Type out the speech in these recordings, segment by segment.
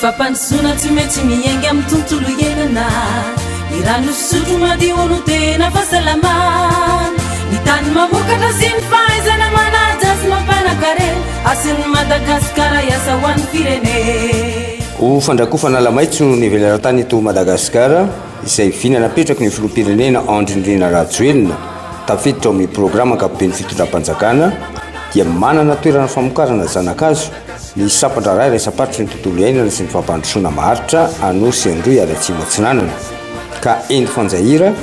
fampandrosoana tsy maintsy miainga amin'ny tontolo iainana. Ny rano fisotro madio no tena fahasalamana. Ny tany mamokatra sy ny fahaizana manaja sy mampanakarena. Hasin'i Madagasikara hiasa ho an'ny firenena. Ho fandrakofana ala maitso ny velaran-tany eto Madagasikara, izay vina napetraky ny Filoham-pirenena Andry Nirina Rajoelina, tafiditra ao amin'ny programa ankapoben'ny fitondram-panjakana, dia manana toerana famokarana zana-kazo ny sampan-draharaha iraisam-paritry ny tontolo iainana sy ny fampandrosoana maharitra Anôsy Androy ary Atsimo Atsinanana, ka eny Fanjahira,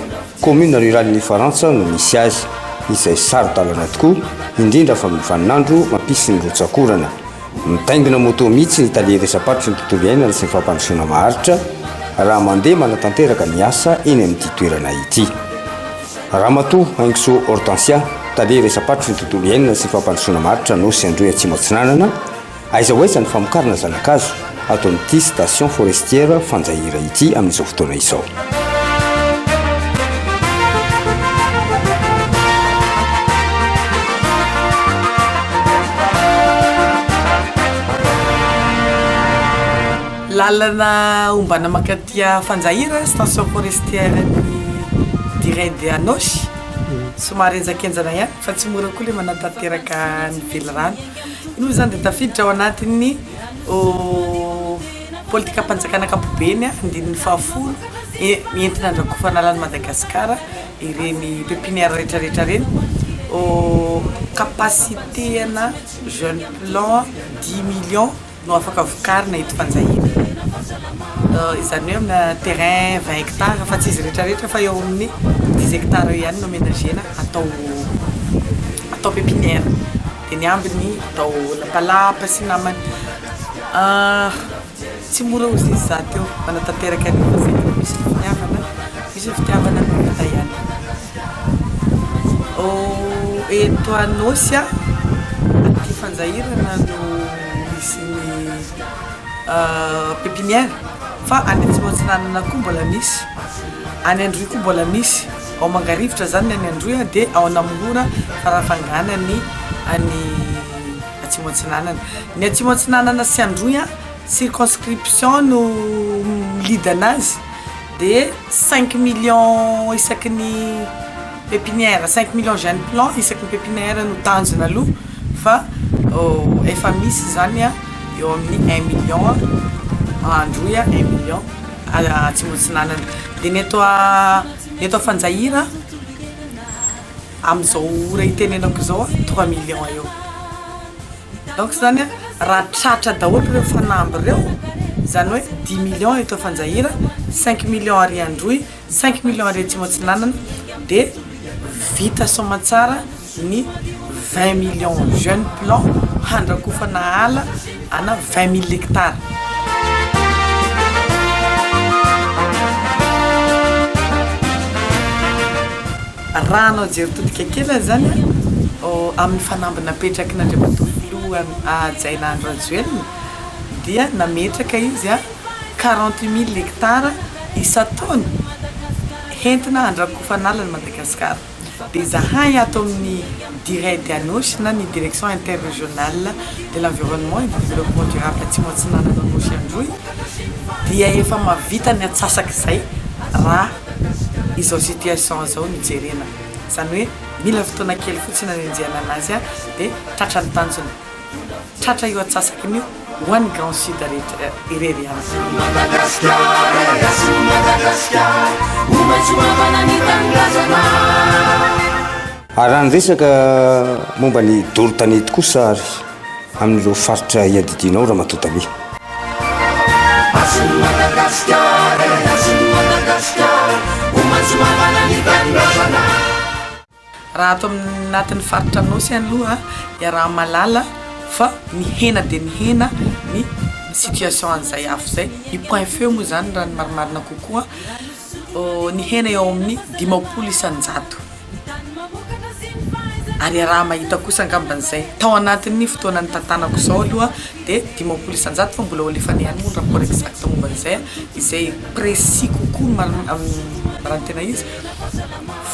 commune rurale-n'i Farantsa no misy azy, izay saro-dalana tokoa, indrindra fa amin'ny vaninandro mampisy ny rotsak'orana. Mitaingina moto mihitsy ny tale iraisam-paritry ny tontolo iainana sy ny fampandrosoana maharitra raha mandeha manatanteraka ny asa eny amin'ity toerana ity. Ramatoa Haingosoa Hortensia, tale iraisam-paritry ny tontolo iainana sy ny fampandrosoana maharitra Anôsy Androy Atsimo Atsinanana, aiza ho aiza ny famokarana zana-kazo ato amin'ity station forestière Fanjahira ity amin'izao fotoana izao. Lalana ombana mankaty Fanjahira, station forestière ny Direde Anôsy, somary henjakenjana ihany fa tsy mora koa le manatanteraka ny velirano. Iny moa zany de tafiditra ao anatin'ny politikam-panjakana ankapobeny, andininy fahafolo, entina handrakofana ala an'i Madagasikara ireny pepinière rehetrarehetra ireny, capacité ana jeune plant dix millions no afaka vokarina eto Fanjahina, izany hoe amina terrain 20 hectares fa tsy izy rehetrarehetra fa eo amin'ny dix hectares eo ihany no aménager-na atao atao pepinière, dia ny ambiny atao lapalapa sy ny namany. Tsy mora hozy izy za teo manatanteraka an'io fa saingy misy ny finiavana, misy ny fitiavana no vita ihany. Eto Anôsy aty Fanjahirana no misy ny pépinière fa any Atsimo Atsinanana koa mbola misy, any Androy koa mbola misy, ao Mangarivotra zany ny any Androy dia ao Namorona Farafangana ny any Atsimo Atsinanana. Ny Atsimo Atsinanana sy Androy circonscription no mi-lead anazy dia cinq millions isaky ny pépinière, cinq millions jeunes plants isaky ny pépinière no tanjona aloha fa efa misy zany eo amin'ny un million Androy, un million Atsimo Atsinanana. Dia ny eto ny eto Fanjahira amin'izao ora itenenako izao trois millions eo. Donc zany a, raha tratra daholo ireo fanamby ireo, izany hoe dix millions eto Fanjahira, cinq millions ary Androy, cinq millions ary Atsimo Atsinanana, dia vita soamantsara ny vingt millions jeunes plants handrakofana ala ana vingt mille hectares. Raha hanao jery todika kely aza izany amin'ny fanamby napetraky n'Andriamatoa Filoha Hajaina Andry Rajoelina dia nametraka izy quarante mille hectares isan-taona hentina handrakofana ala an'i Madagasikara. Dia izahay ato amin'ny DIRED Anôsy na ny Direction Interrégionale de l'Environnement et du Développement Durable Atsimo Atsinanana Anôsy Androy dia efa mahavita ny antsasak'izay raha izao situation izao no jerena, izany hoe mila fotoana kely fotsiny hanenjehana anazy dia tratra ny tanjona, tratra io antsasakiny io ho an'ny Grand Sud rehetra irery ihany. Ary raha ny resaka momba ny doro tanety kosa ary amin'ireo faritra iadidianao Ramatoa Tale. Raha ato anatin'ny faritra Anôsy aloha iaraha-mahalala fa mihena dia mihena ny situation an'izay afo izay, ny point feu moa izany raha ny marimarina kokoa nihena eo amin'ny 50 isan-jato. Ary iaraha-mahita kosa angambany izay. Tao anatin'ny fotoana nitantanako izao aloha dia 50% fa mbola ho alefana ihany moa ny rapport exact momba an'izay, izay précis kokoa ny raha ny tena izy.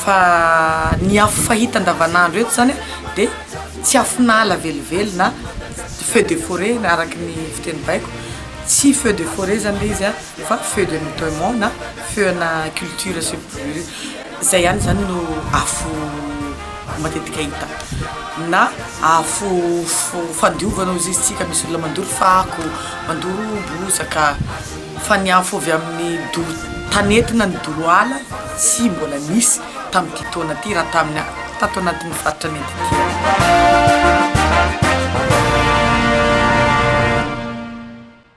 Fa ny afo fahita andavanandro eto izany dia tsy afon'ala velively na feu de forêt araka ny fiteny baiko. Tsy feu de forêt zany le izy a fa feu de nettoiement na feu ana culture sy zay ihany zany no afo matetika hita na afo fandiovana ozy izy tsika misy olona mandoro fako, mandoro bozaka fa ny afo avy amin'ny doro tanety na ny doro ala tsy mbola nisy tamin'ity taona ity raha tamin'ny tato anatin'ny faritra nenty ity.